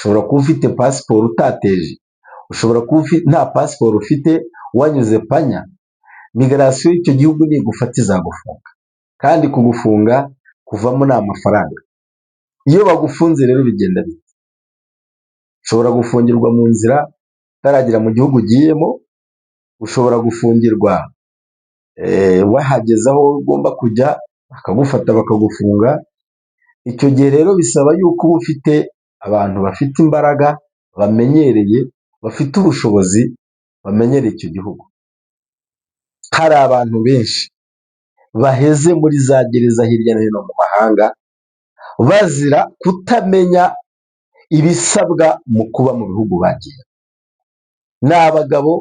Ushobora kuba ufite pasiporo utateje, ushobora kuba nta pasiporo ufite wanyuze panya, migration y'icyo gihugu nigufata izagufunga, kandi kugufunga kuvamo ni amafaranga. Iyo bagufunze rero bigenda bite? Ushobora gufungirwa mu nzira utaragera mu gihugu ugiyemo, ushobora gufungirwa wahageze aho ugomba kujya bakagufata bakagufunga, icyo gihe rero bisaba yuko uba ufite abantu bafite imbaraga, bamenyereye, bafite ubushobozi, bamenyereye icyo gihugu. Hari abantu benshi baheze muri za gereza hirya no hino mu mahanga, bazira kutamenya ibisabwa mu kuba mu bihugu bagiyemo. Ni abagabo,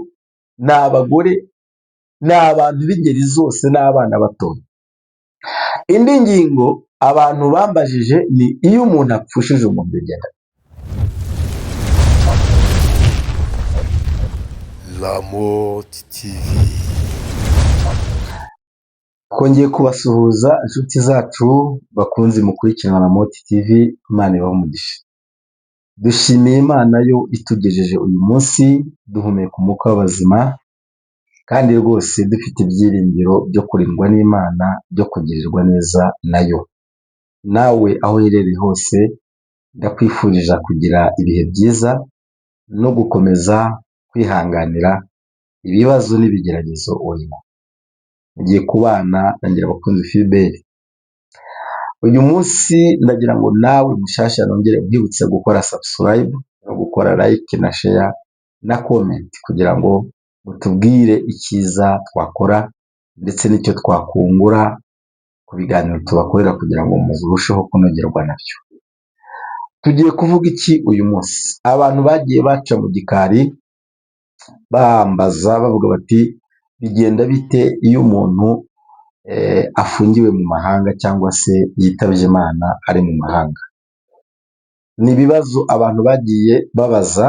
ni abagore, ni abantu b'ingeri zose n'abana batoya. Indi ngingo abantu bambajije ni iyo umuntu apfushije umuntu bigenda bite? Lamothe TV. Twongeye kubasuhuza inshuti zacu bakunzi mukurikirana Lamothe TV, Imana ibahe umugisha. Dushimiye Imana yo itugejeje uyu munsi duhumeka umwuka w'abazima, kandi rwose dufite ibyiringiro byo kurindwa n'Imana, byo kugirirwa neza nayo. Nawe aho uherereye hose ndakwifuriza kugira ibihe byiza no gukomeza kwihanganira ibibazo n'ibigeragezo urimo. Ngiye kubana na Ngirabakunzi Philbert. Uyu munsi ndagira ngo nawe mushyashya nongere nkwibutse gukora subscribe no gukora like na share na comment kugira ngo utubwire icyiza twakora ndetse n'icyo twakungura ku biganiro tubakorera kugira ngo murusheho kunogerwa nabyo. Tugiye kuvuga iki uyu munsi? Abantu bagiye baca mu gikari bambaza bavuga bati bigenda bite iyo umuntu afungiwe mu mahanga cyangwa se yitabye Imana ari mu mahanga? Ni ibibazo abantu bagiye babaza,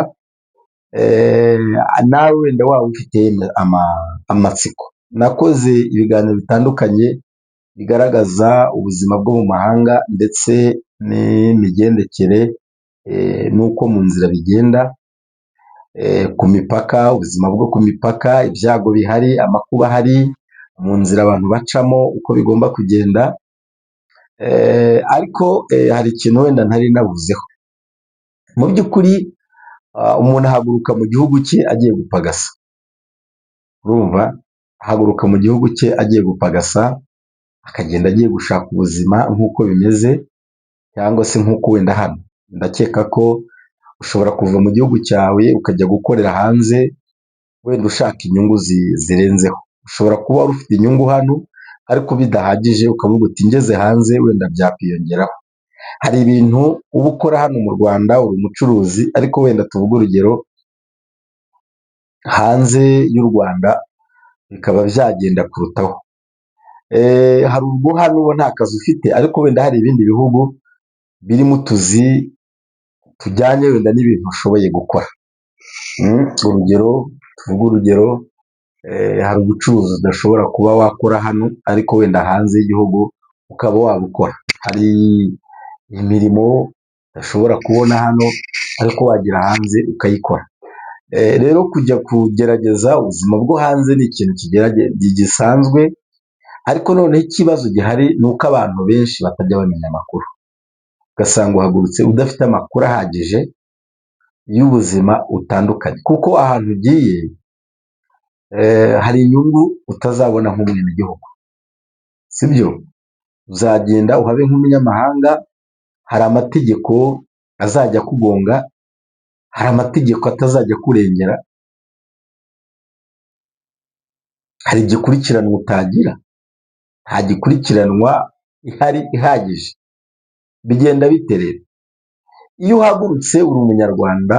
nawe wenda waba ufite amatsiko. Nakoze ibiganiro bitandukanye bigaragaza ubuzima bwo mu mahanga ndetse n'imigendekere n'uko mu nzira bigenda, ku mipaka, ubuzima bwo ku mipaka, ibyago bihari, amakuba ahari, mu nzira abantu bacamo uko bigomba kugenda, ariko hari ikintu wenda ntari navuzeho. Mu by'ukuri umuntu ahaguruka mu gihugu cye agiye gupagasa, urumva? Ahaguruka mu gihugu cye agiye gupagasa, akagenda agiye gushaka ubuzima nk'uko bimeze, cyangwa se nk'uko wenda hano ndakeka ko ushobora kuva mu gihugu cyawe ukajya gukorera hanze, wenda ushaka inyungu zirenzeho. Ushobora kuba wari ufite inyungu hano ariko bidahagije, ukavuga uti ngeze hanze wenda byakwiyongeraho. Hari ibintu uba ukora hano mu Rwanda, uri umucuruzi, ariko wenda tuvuge urugero hanze y'u Rwanda bikaba byagenda kurutaho. Hari ubwo hano uba nta kazi ufite, ariko wenda hari ibindi bihugu birimo utuzi tujyanye wenda n'ibintu ushoboye gukora. Urugero, tuvuge urugero, hari ubucuruzi udashobora kuba wakora hano, ariko wenda hanze y'igihugu ukaba wabukora. Hari imirimo udashobora kubona hano, ariko wagera hanze ukayikora. Rero kujya kugerageza ubuzima bwo hanze ni ikintu gisanzwe, ariko noneho ikibazo gihari ni uko abantu benshi batajya bamenya amakuru. Ugasanga uhagurutse udafite amakuru ahagije y'ubuzima butandukanye, kuko ahantu ugiye hari inyungu utazabona nk'umwenegihugu, sibyo? Uzagenda uhabe nk'umunyamahanga, hari amategeko azajya akugonga, hari amategeko atazajya akurengera, hari igikurikiranwa utagira, nta gikurikiranwa ihari ihagije. Bigenda bite rero? Iyo uhagurutse uri umunyarwanda,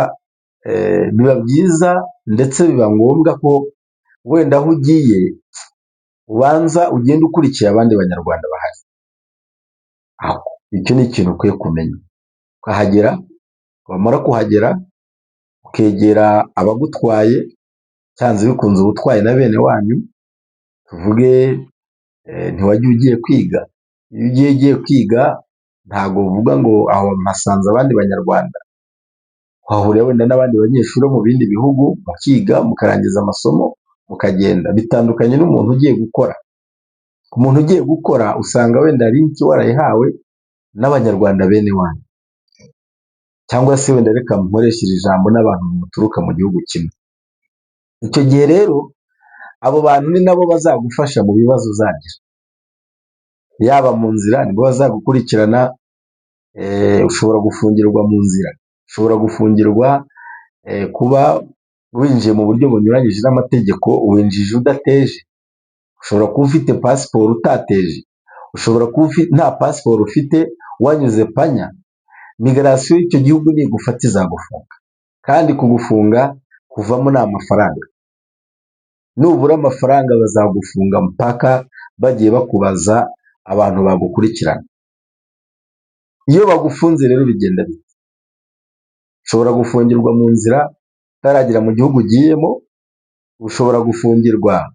biba byiza ndetse biba ngombwa ko wenda aho ugiye ubanza ugenda ukurikiye abandi banyarwanda bahari. Aho icyo ni ikintu ukwiye kumenya. Ukahagera, wamara kuhagera ukegera abagutwaye, cyanze bikunze uba utwaye na bene wanyu, tuvuge ntiwagiye ugiye kwiga. Iyo ugiye ugiye kwiga ntabwo uvuga ngo aho mpasanze abandi banyarwanda. Uhahurira wenda n'abandi banyeshuri bo mu bindi bihugu, mukiga mukarangiza amasomo mukagenda. Bitandukanye n'umuntu ugiye gukora. Umuntu ugiye gukora usanga wenda link warayihawe n'Abanyarwanda bene wanyu, cyangwa se wenda reka nkoreshe iri jambo n'abantu muturuka mu gihugu kimwe. Icyo gihe rero abo bantu ni nabo bazagufasha mu bibazo uzagira, yaba mu nzira nibo bazagukurikirana, ushobora gufungirwa mu nzira, ushobora gufungirwa kuba winjiye mu buryo bunyuranyije n'amategeko, winjije udateje, ushobora kuba ufite pasiporo utateje, ushobora kuba nta pasiporo ufite wanyuze panya. Migration y'icyo gihugu nigufata izagufunga, kandi kugufunga kuvamo ni amafaranga. Nubura amafaranga bazagufunga mpaka bagiye bakubaza abantu bagukurikirana. Iyo bagufunze rero bigenda bite? Ushobora gufungirwa mu nzira utaragera mu gihugu ugiyemo, ushobora gufungirwa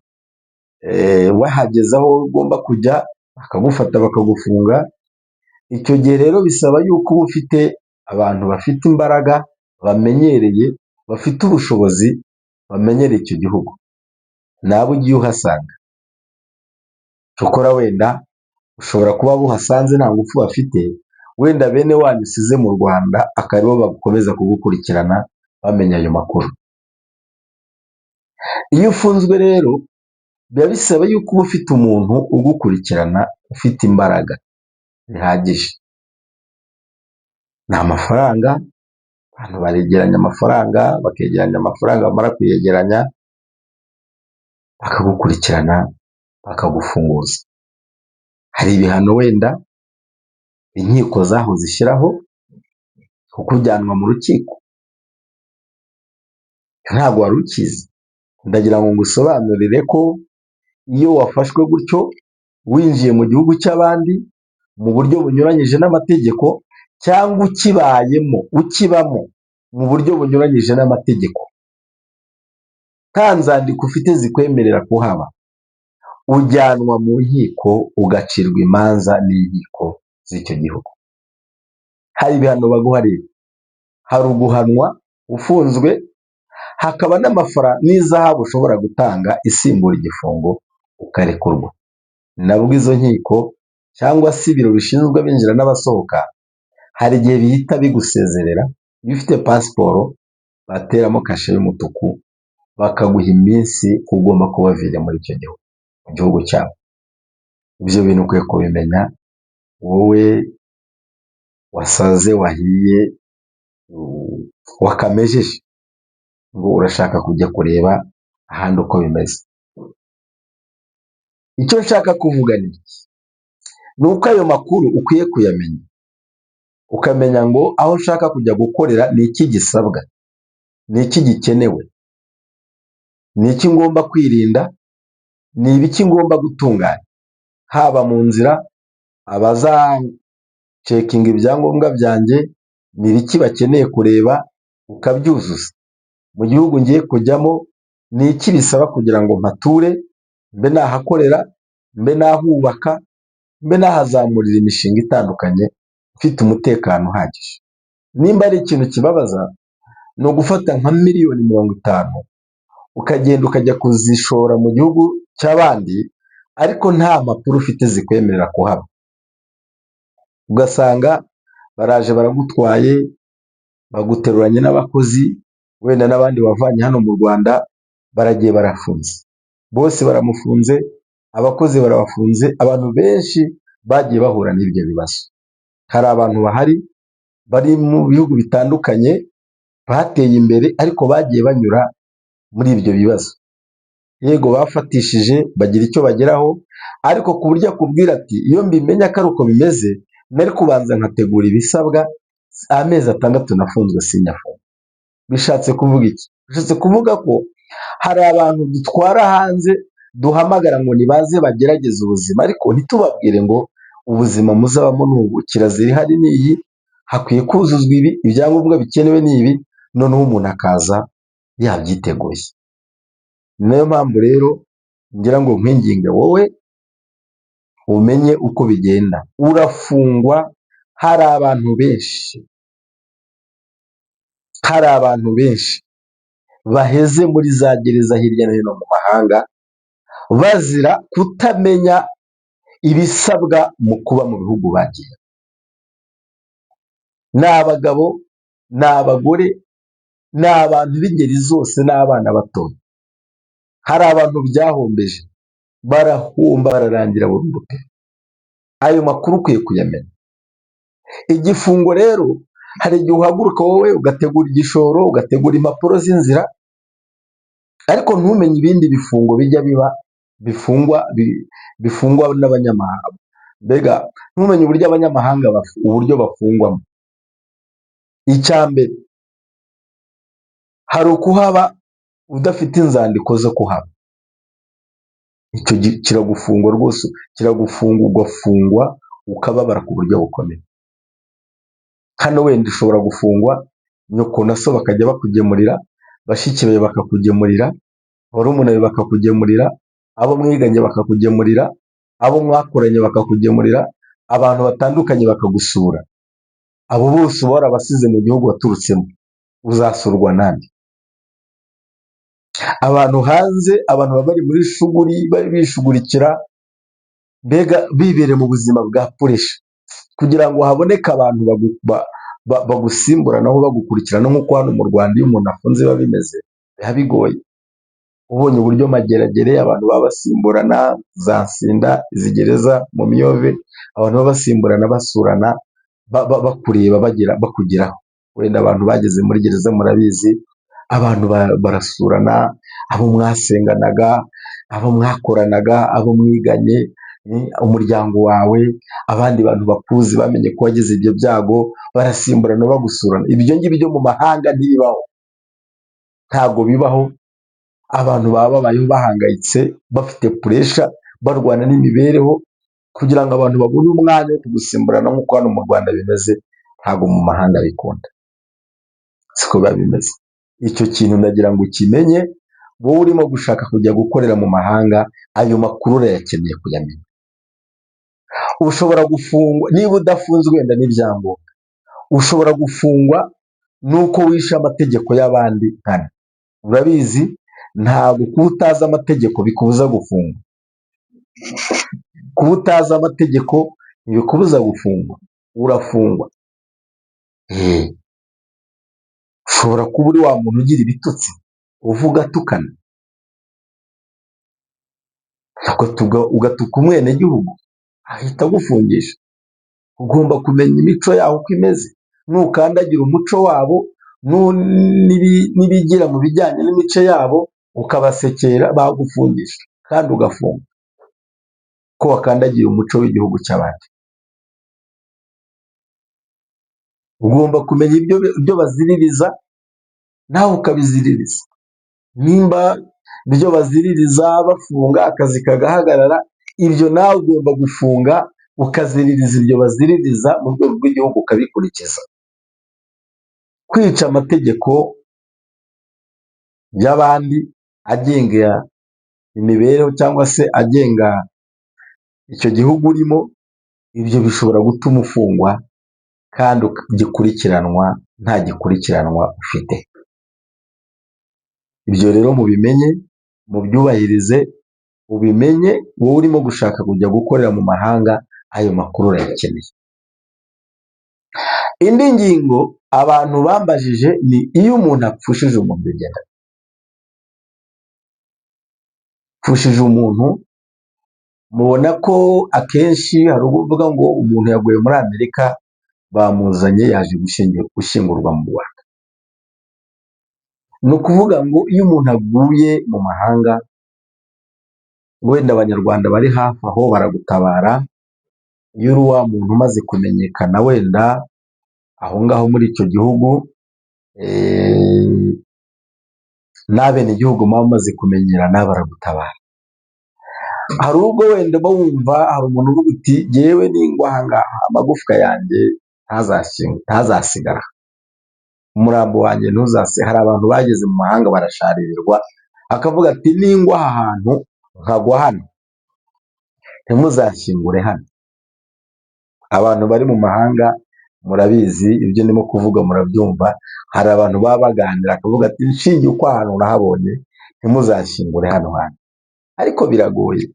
wahageze aho ugomba kujya bakagufata bakagufunga. Icyo gihe rero bisaba yuko uba ufite abantu bafite imbaraga, bamenyereye, bafite ubushobozi, bamenyereye icyo gihugu, nabo ugiye uhasanga. Cyokora wenda ushobora kuba abo uhasanze nta ngufu bafite, wenda bene wanyu usize mu Rwanda akaba aribo bakomeza kugukurikirana bamenya ayo makuru. Iyo ufunzwe rero biba bisaba yuko uba ufite umuntu ugukurikirana ufite imbaraga zihagije. Ni amafaranga, abantu baregeranya amafaranga, bakegeranya amafaranga, bamara kuyegeranya bakagukurikirana bakagufunguza. Hari ibihano wenda inkiko zaho zishyiraho, kukujyanwa mu rukiko, ntabwo wari ukizi. Ndagira ngo ngusobanurire ko iyo wafashwe gutyo winjiye mu gihugu cy'abandi mu buryo bunyuranyije n'amategeko, cyangwa ukibayemo ukibamo mu buryo bunyuranyije n'amategeko, nta nzandiko ufite zikwemerera kuhaba, ujyanwa mu nkiko ugacirwa imanza n'inkiko z'icyo gihugu. Hari ibihano baguha rero, hari uguhanwa ufunzwe, hakaba n'amafaranga n'izahabu ushobora gutanga isimbura igifungo ukarekurwa. Nabwo izo nkiko cyangwa se ibiro bishinzwe abinjira n'abasohoka, hari igihe bihita bigusezerera. Iyo ufite pasiporo bateramo kashe y'umutuku, bakaguha iminsi ugomba kubavira muri icyo gihugu, mu gihugu cyabo. Ibyo bintu ukwiye kubimenya wowe wasaze, wahiye, wakamejeje, ngo urashaka kujya kureba ahandi uko bimeze. Icyo nshaka kuvuga ni iki? Ni uko ayo makuru ukwiye kuyamenya, ukamenya ngo aho nshaka kujya gukorera ni iki gisabwa, ni iki gikenewe, ni iki ngomba kwirinda, ni ibiki ngomba gutunganya, haba mu nzira abazacekinga ibyangombwa byanjye, ni ibiki bakeneye kureba, ukabyuzuza. Mu gihugu ngiye kujyamo ni iki bisaba kugira ngo mpature, mbe nahakorera, mbe nahubaka, mbe nahazamurira imishinga itandukanye mfite umutekano uhagije. Nimba ari ikintu kibabaza ni ugufata nka 50,000,000 ukagenda ukajya kuzishora mu gihugu cy'abandi, ariko nta mpapuro ufite zikwemerera kuhaba. Ugasanga baraje baragutwaye, baguteruranye n'abakozi, wenda n'abandi bavanye hano mu Rwanda, baragiye barafunze. Bose baramufunze, abakozi barabafunze, abantu benshi bagiye bahura n'ibyo bibazo. Hari abantu bahari bari mu bihugu bitandukanye bateye imbere, ariko bagiye banyura muri ibyo bibazo. Yego bafatishije bagira icyo bageraho, ariko ku buryo akubwira ati iyo mbimenya ko ari uko bimeze, nari kubanza nkategura ibisabwa, amezi 6 nafunzwe sinyafunga. Bishatse kuvuga iki? Bishatse kuvuga ko hari abantu dutwara hanze duhamagara ngo nibaze bagerageze ubuzima, ariko ntitubabwire ngo ubuzima muzabamo ni ubu, kirazira ihari ni iyi, hakwiye kuzuzwa ibi, ibyangombwa bikenewe ni ibi, noneho umuntu akaza yabyiteguye. Niyo mpamvu rero ngira ngo nkwinginge wowe umenye uko bigenda. Urafungwa, hari abantu benshi, Hari abantu benshi baheze muri za gereza hirya no hino mu mahanga, bazira kutamenya ibisabwa mu kuba mu bihugu bagiyemo. Ni abagabo, ni abagore, ni abantu b'ingeri zose n'abana batoya. Hari abantu byahombeje, barahomba bararangira burundu pe! Ayo makuru ukwiye kuyamenya. Igifungo rero hari igihe uhaguruka wowe ugategura igishoro, ugategura impapuro z'inzira, ariko ntumenye ibindi bifungo bijya biba bifungwa bifungwa n'abanyamahanga. Mbega ntumenye uburyo abanyamahanga uburyo bafungwamo. Icya mbere hari ukuhaba udafite inzandiko zo kuhaba, icyo kiragufungwa rwose, kiragufunga ugafungwa ukababara ku buryo bukomeye. Hano wenda ushobora gufungwa nyoko na so bakajya bakugemurira, bashiki bawe bakakugemurira, barumuna bawe bakakugemurira, abo mwiganye bakakugemurira, abo mwakoranye bakakugemurira, abantu batandukanye bakagusura. Abo bose uba warabasize mu gihugu waturutsemo, uzasurwa nande? Abantu hanze, abantu baba bari muri shuguri, bari bishugurikira, mbega bibereye mu buzima bwa pressure, kugira ngo haboneke abantu bagusimburanaho bagukurikirana nk'uko hano mu Rwanda iyo umuntu afunze biba bimeze, biba bigoye. Ubonye uburyo Mageragere abantu baba basimburana, za Nsinda, izi gereza mu Miyove, abantu baba basimburana basurana, bakureba bakugeraho. Wenda abantu bageze muri gereza murabizi, abantu barasurana, abo mwasenganaga, abo mwakoranaga, abo mwiganye, umuryango wawe, abandi bantu bakuzi bamenye ko wagize ibyo byago, barasimburana bagusurana. Ibyo ngibyo mu mahanga ntibibaho, ntabwo bibaho. Abantu baba babayeho bahangayitse, bafite pressure, barwana n'imibereho, kugira ngo abantu babone umwanya wo kugusimburana nk'uko hano mu Rwanda bimeze, ntabwo mu mahanga bikunda, siko biba bimeze. Icyo kintu ndagira ngo ukimenye, wowe urimo gushaka kujya gukorera mu mahanga, ayo makuru urayakeneye kuyamenya. Ushobora gufungwa niba udafunzwe wenda n'ibyangombwa, ushobora gufungwa nuko wishe amategeko y'abandi nkana. Urabizi ntabwo kuba utazi amategeko bikubuza gufungwa, kuba utazi amategeko ntibikubuza gufungwa, urafungwa. Ushobora kuba uri wa muntu ugira ibitutsi, uvuga atukana, ugatuka umwenegihugu ahita agufungisha. Ugomba kumenya imico yaho uko imeze, nukandagira umuco wabo n'ibigira mu bijyanye n'imico yabo ukabasekera, bagufungisha kandi ugafunga ko wakandagiye umuco w'igihugu cy'abandi. Ugomba kumenya ibyo baziririza nawe ukabiziririza. Nimba ibyo baziririza bafunga akazi kagahagarara, ibyo nawe ugomba gufunga ukaziririza ibyo baziririza mu rwego rw'igihugu ukabikurikiza. Kwica amategeko y'abandi agenga imibereho cyangwa se agenga icyo gihugu urimo, ibyo bishobora gutuma ufungwa kandi ugikurikiranwa nta gikurikiranwa ufite. Ibyo rero mubimenye, mubyubahirize, ubimenye wowe urimo gushaka kujya gukorera mu mahanga, ayo makuru urayakeneye. Indi ngingo abantu bambajije ni iyo umuntu apfushije umuntu bigenda bite? Apfushije umuntu, mubona ko akenshi hari ubwo uvuga ngo umuntu yaguye muri Amerika bamuzanye yaje gushyingurwa mu Rwanda. Ni ukuvuga ngo iyo umuntu aguye mu mahanga, wenda abanyarwanda bari hafi aho baragutabara, iyo uri wa muntu umaze kumenyekana wenda aho ngaho muri icyo gihugu, n'abenegihugu muba mumaze kumenyerana baragutabara. Hari ubwo wenda uba wumva hari umuntu uvuga uti jyewe ningwa aha ngaha amagufwa yanjye ntazasigara, umurambo wanjye ntuzase. Hari abantu bageze mu mahanga barasharirirwa, akavuga ati ningwa aha hantu nkagwa hano ntimuzashyingure hano. Abantu bari mu mahanga Murabizi ibyo ndimo kuvuga murabyumva, hari abantu baba baganira akavuga ati nshingiye uko ahantu nahabonye ntimuzashyingure hano hantu, ariko biragoye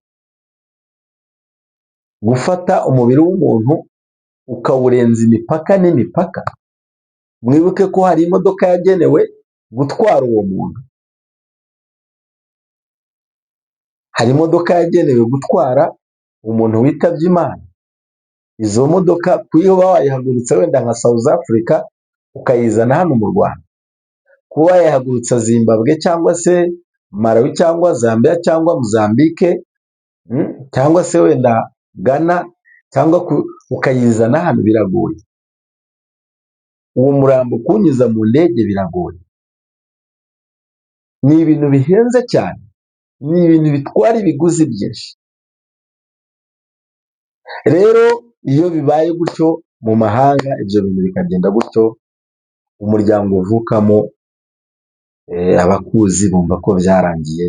gufata umubiri w'umuntu ukawurenza imipaka n'imipaka. Mwibuke ko hari imodoka yagenewe gutwara uwo muntu, hari imodoka yagenewe gutwara umuntu witabye Imana. Izo modoka kuba wayihagurutsa wenda nka South Africa ukayizana hano mu Rwanda, kuba wayihagurutsa Zimbabwe cyangwa se Malawi cyangwa Zambia cyangwa Mozambique cyangwa se wenda Ghana cyangwa ukayizana hano biragoye. Uwo murambo kuwunyuza mu ndege biragoye, ni ibintu bihenze cyane, ni ibintu bitwara ibiguzi byinshi. Rero iyo bibaye gutyo mu mahanga, ibyo bintu bikagenda gutyo, umuryango uvukamo abakuzi bumva ko byarangiye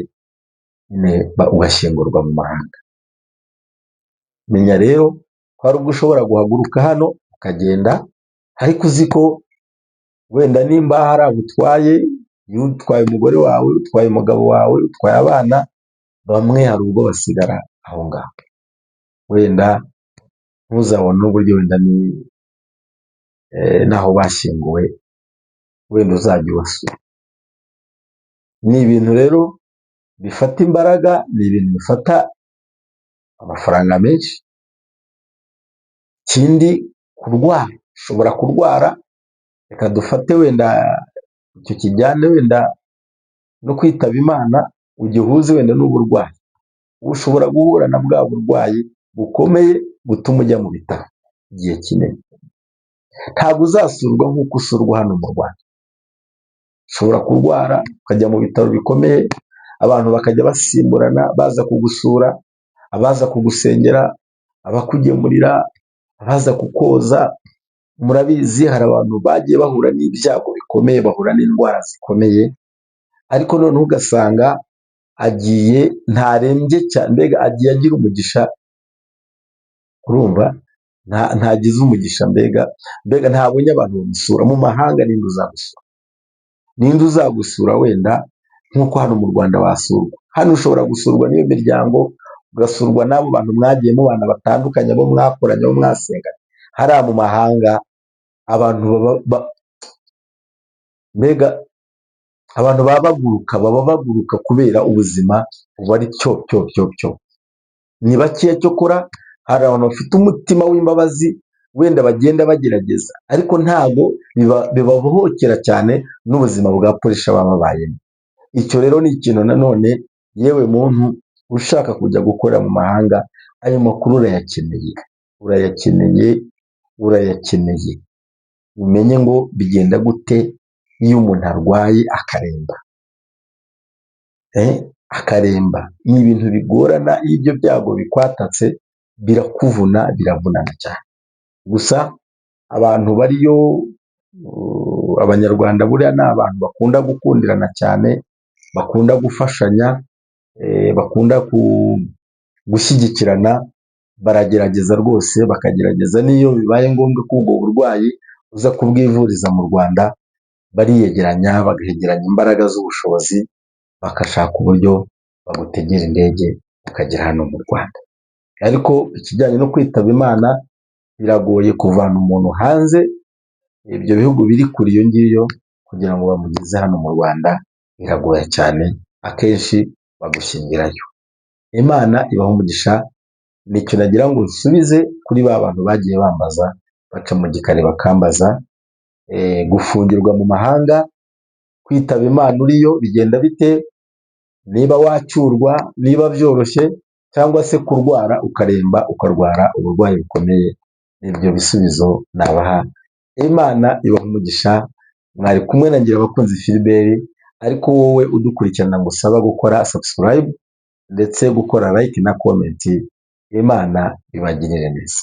nyine ugashyingurwa mu mahanga. Menya rero ko hari ubwo ushobora guhaguruka hano ukagenda, ariko uzi ko wenda nimba hari abo utwaye, iyo utwaye umugore wawe, utwaye umugabo wawe, utwaye abana, bamwe hari ubwo basigara aho ngaho, wenda ntuzabone n'uburyo wenda n'aho bashyinguwe, wenda uzajya ubasura. Ni ibintu rero bifata imbaraga, ni ibintu bifata amafaranga menshi, ikindi kurwara, ushobora kurwara, reka dufate wenda icyo kijyane wenda no kwitaba Imana, ugihuze wenda n'uburwayi, ushobora guhura na bwa burwayi bukomeye butuma ujya mu bitaro igihe kinini, ntabwo uzasurwa nk'uko usurwa hano mu Rwanda. Ushobora kurwara ukajya mu bitaro bikomeye, abantu bakajya basimburana baza kugusura, abaza kugusengera, abakugemurira, abaza kukoza. Murabizi hari abantu bagiye bahura n'ibyago bikomeye, bahura n'indwara zikomeye, ariko noneho ugasanga agiye ntarembye cyane, mbega agiye agira umugisha, urumva ntagize umugisha, mbega ntabonye abantu bamusura. Mu mahanga ninde uzagusura? Ninde uzagusura wenda nk'uko hano mu Rwanda wasurwa? Hano ushobora gusurwa n'iyo miryango, ugasurwa n'abo bantu mwagiye mubana batandukanye, abo mwakoranye, abo mwasenganye. Hariya mu mahanga abantu mbega abantu baba baguruka kubera ubuzima buba ari cyo cyo cyo cyo. Ni bakeya cyokora hari abantu bafite umutima w'imbabazi wenda bagenda bagerageza, ariko ntabwo bibabohokera cyane n'ubuzima bwa puresha baba babayemo. Icyo rero ni ikintu nanone yewe muntu ushaka kujya gukora mu mahanga, ayo makuru urayakeneye, urayakeneye, urayakeneye. Umenye ngo bigenda gute iyo umuntu arwaye akaremba, akaremba. Ni ibintu bigorana, iyo ibyo byago bikwatatse birakuvuna, biravunana cyane. Gusa abantu bariyo, abanyarwanda buriya ni abantu bakunda gukundirana cyane, bakunda gufashanya, bakunda gushyigikirana, baragerageza rwose, bakagerageza n'iyo bibaye ngombwa ko ubwo burwayi uza kubwivuriza mu Rwanda, bariyegeranya, bagahegeranya imbaraga z'ubushobozi, bagashaka uburyo bagutegera indege ukagera hano mu Rwanda. Ariko ikijyanye no kwitaba Imana biragoye kuvana umuntu hanze, ibyo bihugu biri kure iyo ngiyo, kugira ngo bamugeze hano mu Rwanda biragoye cyane, akenshi bagushyingirayo. Imana ibahe umugisha, nicyo nagira ngo nsubize kuri ba bantu bagiye bambaza, baca mu gikari bakambaza, gufungirwa mu mahanga, kwitaba Imana uriyo bigenda bite, niba wacyurwa, niba byoroshye, cyangwa se kurwara ukaremba, ukarwara uburwayi bukomeye. Ibyo bisubizo nabaha. Imana ibahe umugisha, mwari kumwe na Ngirabakunzi Philbert, ariko wowe udukurikirana ngo usaba gukora subscribe ndetse gukora like na comment. Imana ibagirire neza.